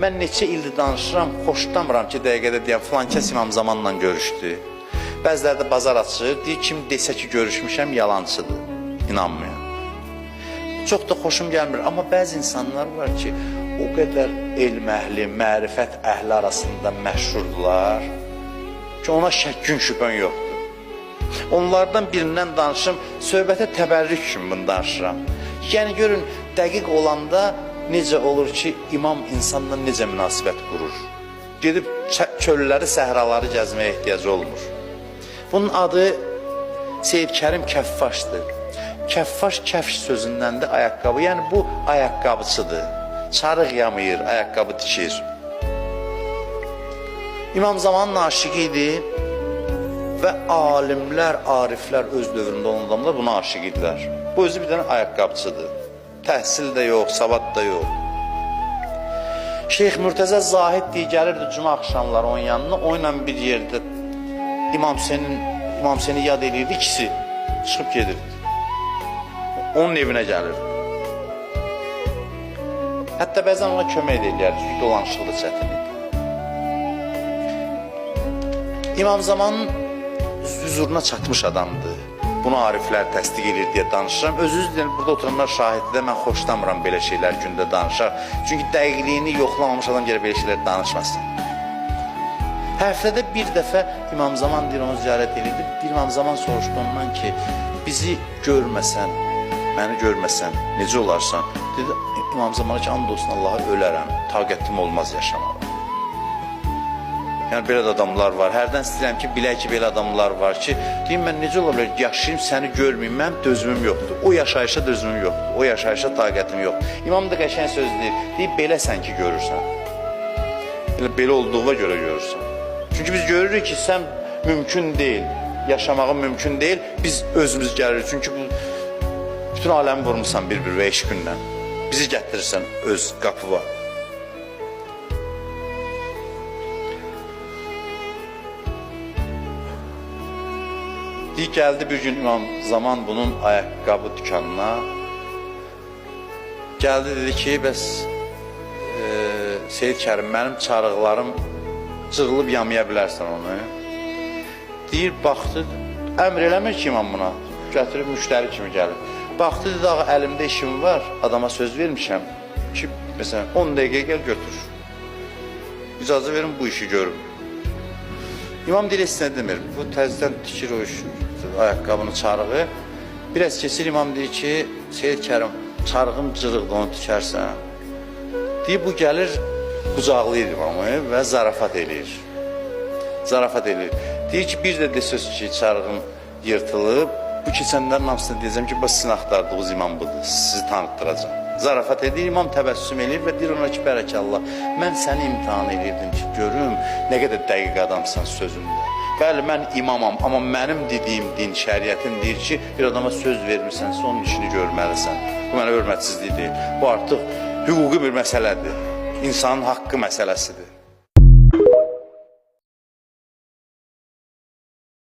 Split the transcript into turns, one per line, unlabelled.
Mən neçə ildir danışıram, xoşlamıram ki, dəqiqədə deyəm filan kəs İmam Zamanla görüşdü. Bəziləri də bazar açır, deyir kim desə ki görüşmüşəm yalançıdır. İnanmıram. Çox da xoşum gəlmir, amma bəzi insanlar var ki, o qədər elm əhli, mərifət əhli arasında məşhurdular ki, ona şəkkin şübhən yoxdur. Onlardan birindən danışım, söhbətə təbərrük kimi bunu danışıram. Yəni görün, dəqiq olanda necə olur ki, imam insanla necə münasibət qurur. Gedib çölləri, səhraları gəzməyə ehtiyacı olmur. Bunun adı Seyid Kərim Kəffaşdır. Kəffaş kəfş sözündəndir ayaqqabı. Yəni bu ayaqqabıçıdır. Çarıq yamayır, ayaqqabı tikir. İmam Zamanın aşiqi idi və alimlər, ariflər öz dövründə olan adamlar buna aşiq idilər. Bu özü bir dənə ayaqqabıçıdır. Təhsil də yox, savad da yox. Şeyx Mürtəzə Zahid deyə gəlirdi cümə axşamları onun yanına, onunla bir yerdə İmam Hüseyni yad eləyirdi, ikisi çıxıb gedirdi. Onun evinə gəlirdi. Hətta bəzən ona kömək də eləyərdi, çünki dolanışıq da çətin idi. İmam Zamanın hüzuruna çatmış adamdır. Bunu ariflər təsdiq edir deyə danışıram. Özünüz deyən burada oturanlar şahiddir də mən xoşlamıram belə şeylər gündə danışaq. Çünki dəqiqliyini yoxlamamış adam gərək belə şeylər danışmasın. Həftədə bir dəfə İmam Zaman deyir onu ziyarət edirdi. Bir İmam Zaman soruşdu ondan ki, bizi görməsən, məni görməsən, necə olarsan? Dedi İmam Zamana ki, and olsun Allaha ölərəm, taqətim olmaz yaşamağa. Yəni belə də adamlar var. Hərdən istəyirəm ki, bilək ki, belə adamlar var ki, deyim mən necə ola bilər yaşayım, səni görməyim, mənim dözümüm yoxdur. O yaşayışa dözümüm yoxdur. O yaşayışa taqətim yoxdur. İmam da qəşəng söz deyir. Deyir beləsən ki, görürsən. Elə belə olduğuna görə görürsən. Çünki biz görürük ki, sən mümkün deyil, yaşamağın mümkün deyil. Biz özümüz gəlirik. Çünki bu bütün aləmi vurmusan bir-bir və eşqinlə. Bizi gətirirsən öz qapıva. Deyir, gəldi bir gün İmam Zaman bunun ayaqqabı dükanına. Gəldi dedi ki, bəs Seyid Kərim, mənim çarıqlarım cırılıb yamaya bilərsən onu. Deyir, baxdı, əmr eləmir ki imam buna. Gətirib müştəri kimi gəlir. Baxdı, dedi, ağa, əlimdə işim var, adama söz vermişəm ki, məsələn, 10 dəqiqə gəl götür. İcazə verin bu işi görüm. İmam deyir, heç nə demir. Bu təzədən tikir o iş, ayaqqabını, çarığı. Biraz keçir, imam deyir ki, Seyid Kərim, çarığım cırıqdır, onu tikərsən. Deyir, bu gəlir, qucaqlayır imamı və zarafat eləyir. Zarafat eləyir. Deyir ki, bir də de söz ki, çarığım yırtılıb, bu keçənlərin hamısını deyəcəm ki, bax sizin axtardığınız imam budur, sizi tanıtdıracağam. Zarafat edir, imam təbəssüm eləyir və deyir ona ki, bərəkallah, mən səni imtahan eləyirdim ki, görüm nə qədər dəqiq adamsan sözündə. Bəli, mən imamam, amma mənim dediyim din, şəriətim deyir ki, bir adama söz vermisənsə, onun işini görməlisən. Bu mənə hörmətsizlik deyil. Bu artıq hüquqi bir məsələdir. İnsanın haqqı məsələsidir.